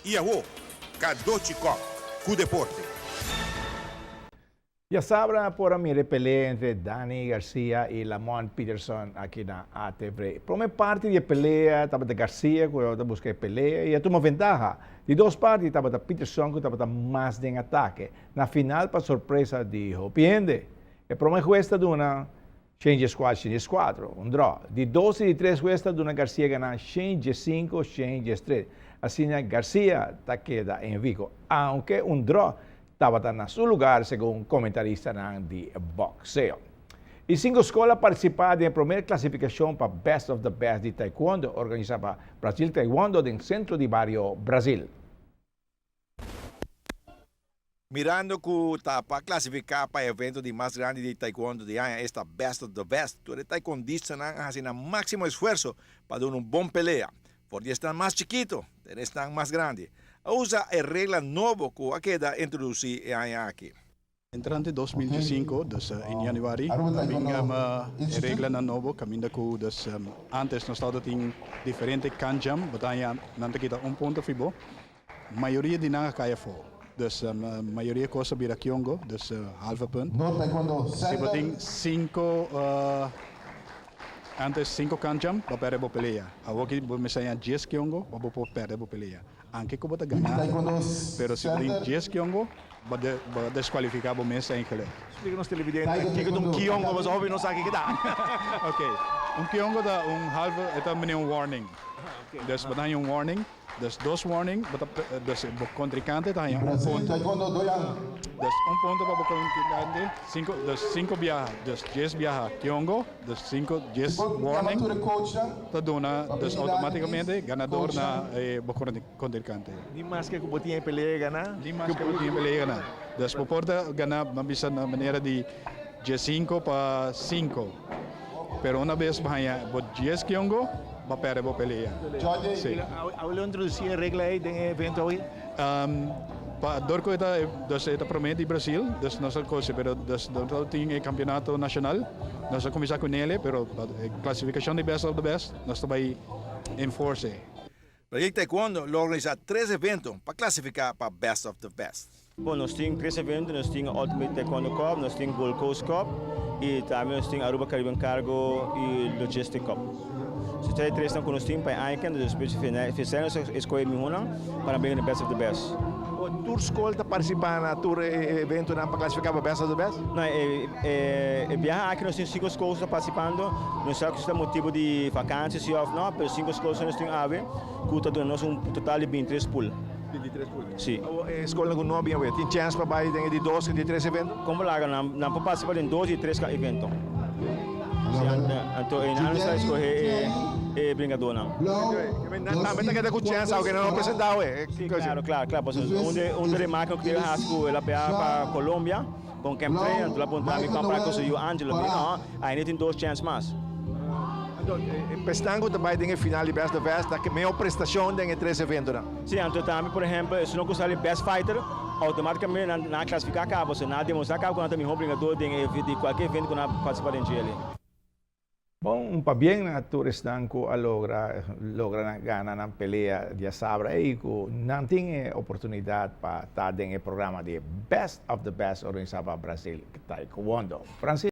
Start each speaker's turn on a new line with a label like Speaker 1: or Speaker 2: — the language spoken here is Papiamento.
Speaker 1: I awo, Cadochi Kock ku deporte.
Speaker 2: Djasabra por a mira e pelea entre Danny Garcia y Lamont Peterson aki na ATV. Prome parti di e pelea tabata Garcia cu tabata busca e pelea y a tuma ventaha. Di dos parti tabata Peterson cu tabata mas den atake. Na final pa sorpresa di hopi hende, e prome hues ta duna 114, 104, un draw. Di dos y di tres hues ta duna Garcia gana 115, 113. Asina Garcia ta keda envico, aunke un draw tabata na su lugar segun comentaristanan di boxeo. Y cinco scol a participa den e promer clasificacion pa Best of the Best di Taekwondo organisa pa Brazil Taekwondo den Centro di Bario Brazil.
Speaker 3: Mirando ku ta pa klasifiká pa e evento di mas grandi di taekwondo di aña, esta Best of the Best, tur e taekwondistanan a hasi nan máksimo esfuerso pa duna un bon pelea. For di esnan mas chikito te esnan mas grandi. A usa e regla nobo ku a keda introdusí e aña aki.
Speaker 4: Entrante 2005, dus in januari, a bin e reglanan nobo kaminda ku dus antes nos tabata tin diferente kanjam, bo ta haña nan ta kita un punto fi bo. Mayoria di nan a kai afó. Dus mayoria kos a bira kiongo, dus halve punt. Si bo tin sinku, antes sinku kanjam, bo a pèrdè bo pelea. Awoki bo mester haña dies kiongo pa bo por pèrdè bo pelea. Anke ku bo ta gana, pero si bo tin dies kiongo, bo a deskualifiká bo mes eigenlijk.
Speaker 2: Splika nos televidente kiko ta un kiongo, pasobra hopi no sa kiko ta.
Speaker 4: Ok, un kiongo ta un halve, e ta mene un warning. Dus bo ta haña un warning. Dus dos warning, bo ta dus bo kontrinkante ta haña un punto. Dus un punto pa bo kontrinkante, sinku dus sinku biaha, dus dies biaha kiongo, dus sinku dies warning ta duna dus outomatikamente ganador na e bo kontrinkante.
Speaker 2: Ni maske ku bo tin e pelea gana.
Speaker 4: Ni maske ku bo tin e pelea gana. Dus bo por ta gana, bo bisa na manera di diesinku pa sinku. Pero una bes bo haña bo dies kiongo, bo perde bo pelea.
Speaker 2: Sí. Awe lo introduci e regla ei den e evento awe?
Speaker 4: Pa dor ku e ta dus e ta prome di Brasil, dus nos a kosi, pero dus nos ta tin e kampeonato nashonal, nos a kuminsá ku nele, pero pa e klasifikashon di best of the best nos ta bai enforse.
Speaker 3: Project Taekwondo lo organisa tres evento pa klasifiká pa Best of the Best.
Speaker 5: Bon, nos tin tres evento, nos tin Ultimate Taekwondo Cup, nos tin Gold Coast Cup y tambe nos tin Aruba Caribbean Cargo y Logistic Cup. So esei e tresnan cu nos tin pa e aña aki, despues di nos a escoge e mihonan pa nan bringa den Best of the Best.
Speaker 2: Tur scol ta participa na tur e eventonan pa clasifica pa Best of the Best?
Speaker 5: No, e biaha aki nos tin cinco scol cu ta participando, no sa cu si ta motibo di vakantie si of no, pero cinco scol nos tin awe cu ta duna nos un total di bintitres pool.
Speaker 2: 23 pool.
Speaker 5: Si.
Speaker 2: Awor e scolnan cu no a bin awe tin chance pa bay den e di dos y di tres evento?
Speaker 5: Como laga nan, nan por participa den dos y tres evento. Si, anto einan nos ta escoge e bringadornan.
Speaker 2: Nan tambe ta keda cu chance aunke nan no presenta awe.
Speaker 5: Si, claro, claro, claro. Pasobra un de un de remarca cu tin haci cu el a bia pa Colombia con Camp Train, anto el a puntra mi compara cu su yu Angelo. Mi no, ainda tin dos chance mas.
Speaker 2: Anto e pesnan cu ta bay den e final di Best of the Best ta ke mehor prestacion den e tres eventonan.
Speaker 5: Si, anto tambe por ehempel esunnan cu sali Best Fighter automaticamente nan a clasifica caba, so nan a demostra caba cu nan ta mihor bringador den e di cualkier evento cu nan a participa den djele.
Speaker 2: Bon, un pabien na tur esnan cu a logra logra na gana nan pelea diasabra ey cu nan tin e oportunidad pa ta den e programa di Best of the Best organisa pa Brazil Taekwondo. Francis.